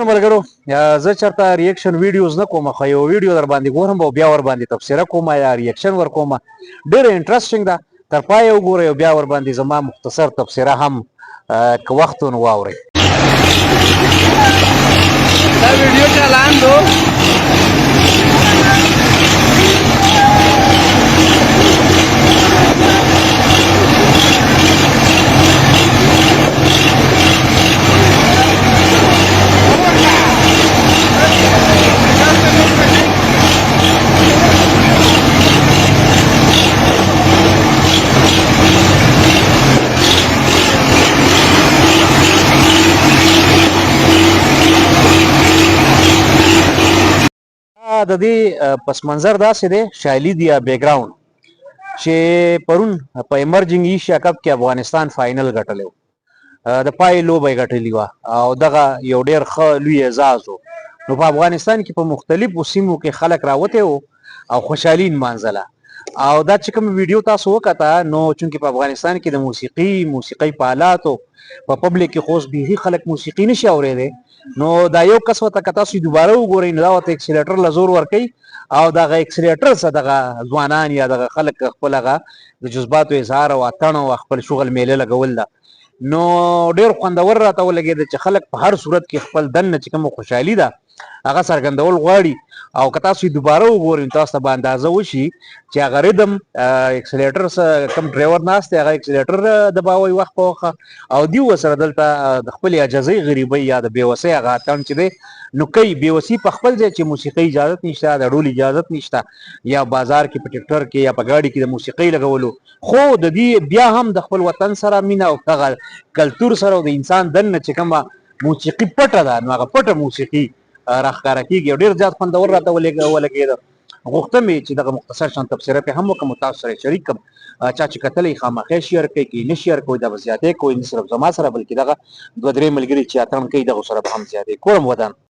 ملګرو، زه چرته ریاکشن ویډیوز نه کوم، خو یو ویډیو در باندې ګورم او بیا ور باندې تبصره کوم یا ریاکشن ورکوم. ډېره انټرېسټینګ ده، تر پایه وګورئ او بیا ور باندې زما مختصر تبصره هم که وخت نو واورئ. دا ویډیو چالان دو. د دې پس منظر داسې دی، شالید یا بیکګراوند، چې پرون په ایمرجنګ ایشیا کپ کې افغانستان فاینل ګټلی و، د پای لوبه یې ګټلې وه او دغه یو ډېر ښه لوی اعزاز و. نو په افغانستان کې په مختلفو سیمو کې خلک راوتی وو او خوشحالي نمانځله. او دا چې کوم ویډیو تاسو وکته، نو چونکې په افغانستان کې د موسیقۍ په آلاتو په پبلک کې خو اوس بیخي خلک موسیقي نشي اورېدی، نو دا یو کس ورته که تاسو دوباره وګورئ، نو دا ورته اکسیلیټر له زور ورکوي او دغه اکسیلیټر څخه دغه ځوانان یا دغه خلک خپل هغه د جذباتو اظهار او اتڼ او خپل شغل میله لګول ده. نو ډېر خوندور راته ولګېده چې خلک په هر صورت کې خپل دننه چې کومه خوشحالي ده، هغه څرګندول غواړي. او که تاسو یې دوباره وګورئ، نو تاسو ته به اندازه وشي چې هغه ریدم اکسلیټر کوم ډرایور ناست دی، هغه اکسلیټر دباوي وخت په وخت او دی ورسره دلته د خپلې عاجزۍ، غریبۍ یا د بېوسۍ هغه اتڼ چې دی نو کوي. بېوسي په خپل ځای چې موسیقۍ اجازت نشته، د ډول اجازت نشته، یا بازار کې په ټریکټر کې یا په ګاډي کې د موسیقۍ لګولو، خو د دې بیا هم د خپل وطن سره مینه او هغه کلتور سره او د انسان دننه چې کومه موسیقي پټه ده، نو هغه پټه موسیقي راښکاره کېږي. او ډېر زیات خوندور راته ولګېده. غوښته مې چې دغه مختصر شان تبصره پې هم وکړم او تاسو سره یې شریک کړم. چا چې کتلی، خامخا یې شیر کوي، که یې نه شیر کوئ، دا به زیاتی کوئ، نه صرف زما سره بلکې دغه دوه درې ملګري چې اتڼ کوي، دغو سره به هم زیاتی کورم ودان.